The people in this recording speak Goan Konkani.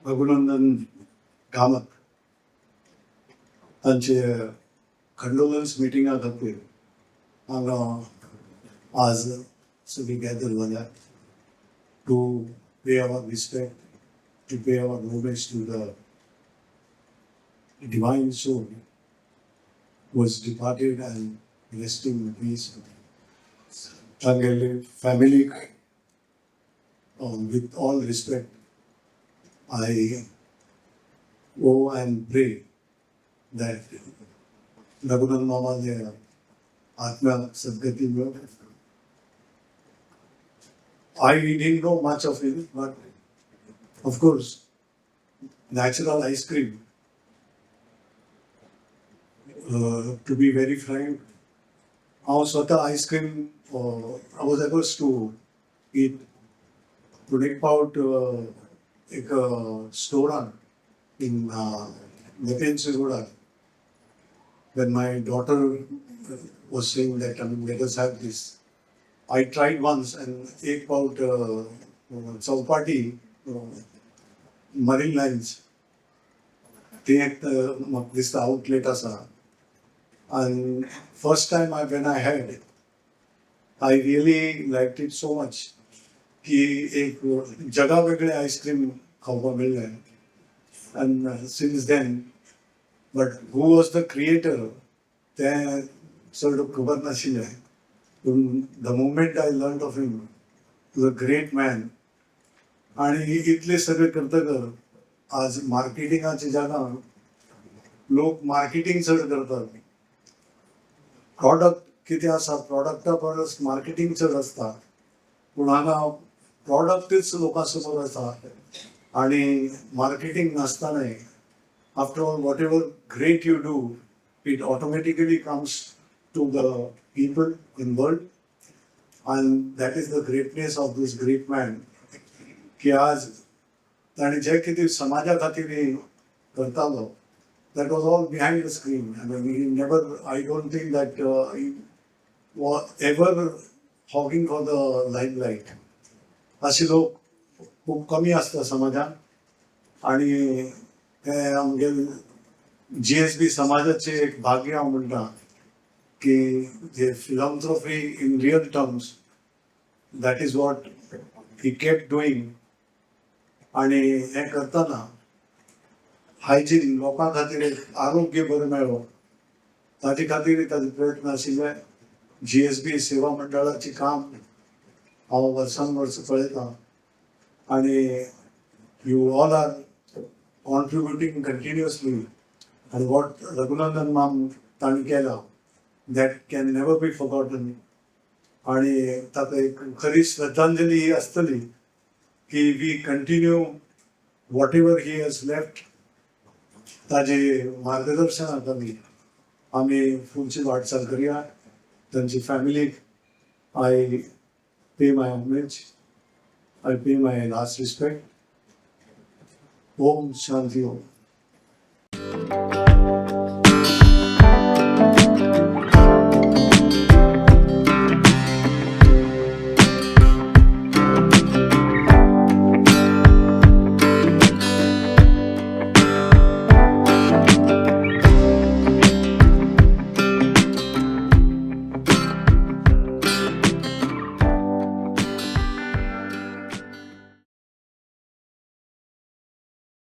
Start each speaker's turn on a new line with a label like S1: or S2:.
S1: रघुनंदन कामत तांचे कंडोलन्स मिटिंगा खातीर हांगा आज सगळी गॅदर जाल्या to pay our respect, to pay our homage to the divine soul who was departed and resting in peace. तांगेले फॅमिलीक, with all respect, I go and pray that Raghunandan मामाले आत्म्याक सद्गती मेळो. I didn't know much of him, but of course, natural ice cream. To be very frank, हांव स्वता ice cream I was averse to eat. पूण एक पावट एक स्टोरान in नेपेन्सी रोडार, when my daughter was saying that, I mean, let us have this, I tried once and एक पावट चौपाटी, मरीन लायन्स, ते एक म्हाका दिसता आउटलेट आसा and first time I when I had, I really liked it so much की एक जगा वेगळें आयस्क्रीम खावपाक मेळ्ळें. And since then, but who was the creator तें चड खबर नाशिल्लें, पूण the moment I learn of him, the great man. आणि इतले सगळे करतकर आज मार्केटिंगाच्या जगान लोक मार्केटिंग चड करतात. प्रॉडक्ट कितें आसा, प्रॉडक्टा परस मार्केटिंग चड आसता, पूण हांगा प्रॉडक्टच लोकां समोर आसा आणि marketing नासतनाय, after all, whatever great you do, it automatically comes to the people in world, and that is the greatness of this great man की आज ताणें जे कितें समाजा खातीर करतालो, that was all behind the screen. I mean, he never, I don't think that he was ever hogging for the limelight. असे लोक खूप कमी आसता समाजात आणि ते आमगे जीएसबी समाजाचे एक भाग्य हांव म्हणटा की जे philanthropy in real terms, that is what he kept doing. आणि हें करतना हायजीन, लोकां खातीर एक आरोग्य बरें मेळो ताजे खातीर ताजे प्रयत्न आशिल्ले. जीएसबी सेवा मंडळाची काम हांव वर्सान वर्स पळयतां आणि you all are contributing continuously, आणि what Raghunandan माम तांणी केला, that can never be forgotten. आणि ताका एक खरी श्रद्धांजली ही आसतली की we continue whatever he has left. ताजे मार्गदर्शनात आमी आमी फुडची वाटचाल करूया. तांची फॅमिलीक I pay my homage, I pay my last respect. Om Shanti Om.